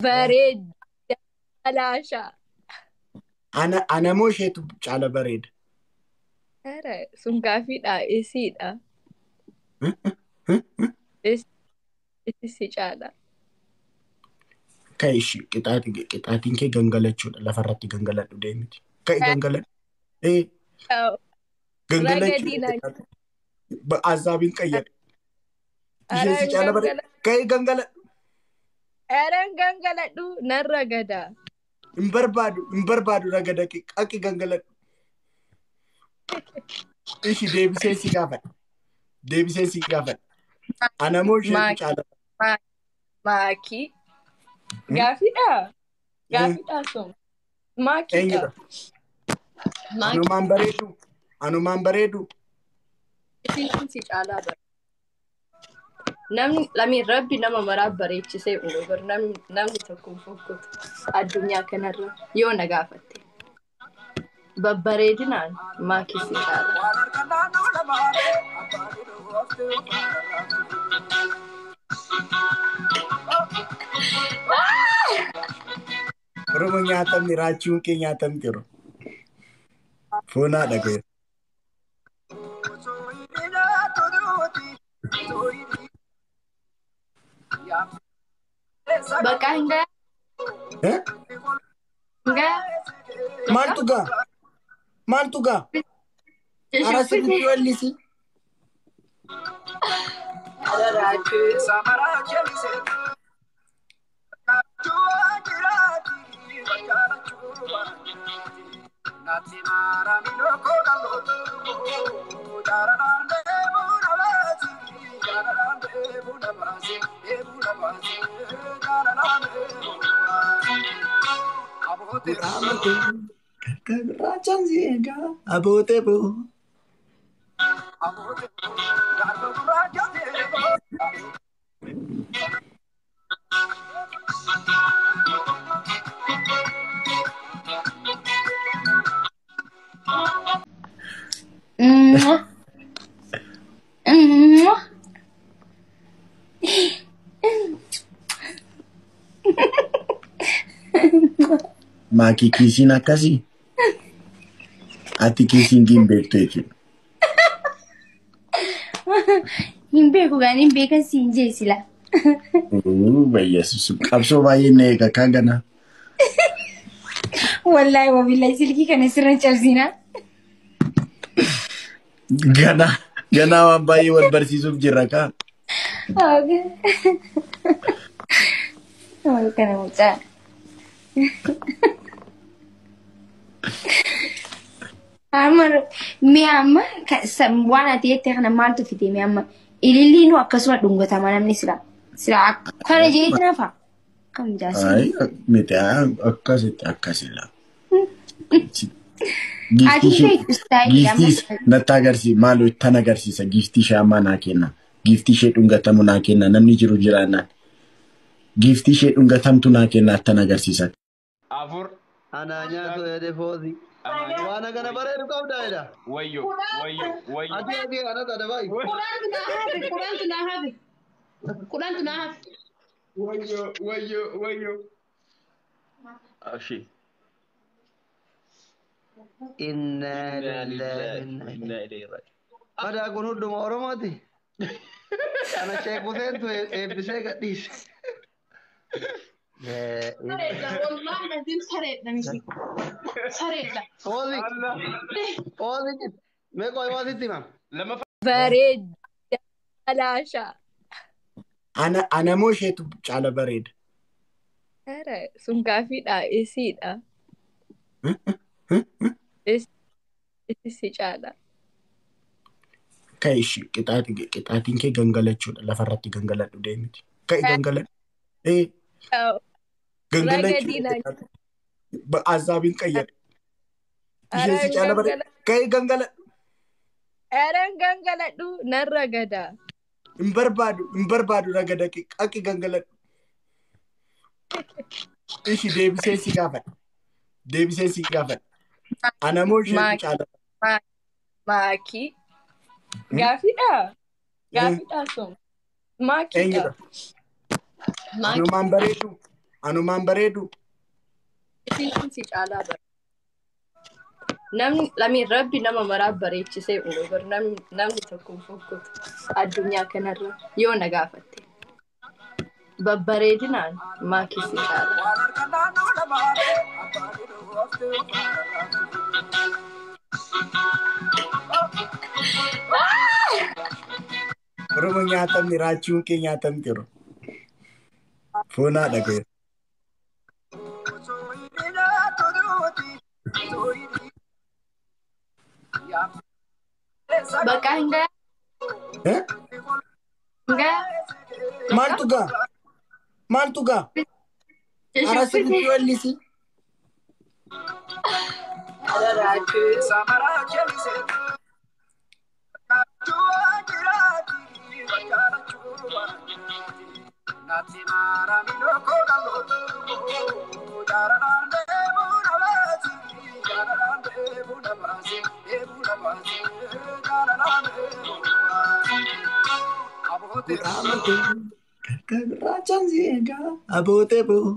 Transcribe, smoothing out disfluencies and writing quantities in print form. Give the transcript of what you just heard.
Bareeda alaashaa. Ana moo isheetu caala bareeda? Ara sun gaafiidha isiidha. Isi si caala. Ka'i ishii qixaatiin kee gangalachuudha. Lafarratti gangaladhu deemiti. Ka'i gangaladhu. Gangalachuudha. Azaabiin qayyadhu. Isheen si caala bareeda. Ka'i gangaladhu. Eraan gangaladhu nan ragada. Hin barbaadu hin barbaadu ragada qaqi gangaladhu. Ishi deebisee si gaafadha. Deebisee si gaafadha. Ana moo isheetu caala? Maakii. Gaafiidha. Gaafiidha sun. Maakiidha. Eenyudha? Anumaan bareedu. Anumaan bareedu. Isiin si caalaa bareeda. Namni lamiin rabbi nama maraa bareechisee uume bar namni tokko hin fokkotu addunyaa kanarra yoo na gaafatte. Babbareedinaan maakii si caala. Oromoo nyaatamni raachuun kee nyaatamti yeroo. Foonaa dhaga'e. Bakka hin gayaa? Hin gayaa? Maaltu gaa? Maaltu gaa? Ara sirriitti wallisi. Ara raachuu. Abootee boo. Maakii kiisiin akkasii? Ati kiisiin hin beektu jechuudha. Hin beeku gaan hin beekan siin jee sila. Bayyeessu qabsoo baay'ee na eega kan ganaa. Wallaahi wabillahi silkii kana sirra cabsinaa. Ganaa ganaa waan baay'ee wal barsiisuuf jirra kaa. Kana mucaa. Amma mi'a amma waan ati jette kana maaltu fide mi'a amma ililliinu akkasuma dhungatama namni sila. Sila akkana jeetti nafa. Akkam jaasi. Miti akkasitti akkasila. Ati beektu istaayilii amma. Giiftii natti agarsiisa maaloo ittan agarsiisa giiftii ishee ammaa naa kenna. Giiftii ishee dhungatamu naa kenna namni jiru jiraannaan. Giiftii ishee dhungatamtu naa kenna attan agarsiisa. Afur. Anaa nyaatu jedhe foozi. Waan akkana bareedu qabda jedha. Wayyo wayyo wayyo. Ati ati anata dabai. Kudhantu naa hafe, kudhantu naa hafe. Kudhantu naa hafe. Wayyo wayyo wayyo. Ashi. Inna lillahi wa Inna ilayhi raaji'uun. Badaa kun hunduma Oromooti. Kana Sheek Huseentu eebbisee gadhiise. Sareedha, wallaahi lazim sareedha miti. Sareedha. Foozi. Foozi. Mee qoy waasitti himam. Bareeda alaashaa. Ana moo isheetu caala bareeda? Ara sun gaafiidha isiidha. Isi si caala. Ka'i ishii qixaatiin kee gangalachuudha. Lafarratti gangaladhu deemiti. Ka'i gangaladhu. Gangalachuudha. Azaabiin qayyadhu. Isheen si caala bareeda. Ka'i gangaladhu. Eraan gangaladhu nan ragada. Hin barbaadu hin barbaadu ragada qaqi gangaladhu. Ishi deebisee si gaafadha. Deebisee si gaafadha. Ana moo isheetu caala? Maakii. Gaafiidha. Gaafiidha sun. Maakiidha. Eenyudha? Anumaan bareedu. Anumaan bareedu. Isiin kun si caalaa bara. Namni lamiin rabbi nama maraa bareechisee uume bar namni tokko hin fokkotu addunyaa kanarra yoo na gaafatte. Babbareedinaan maakii si caala. Oromoo nyaatamni raachuun kee nyaatamti yeroo. Foonaa dhaga'e. Bakka hin gayaa? Eh? Hin gayaa? Maaltu gaa? Maaltu gaa? Ara sirriitti wallisi. Ara raachuu. Raachaan si eegaa. Abootee boo.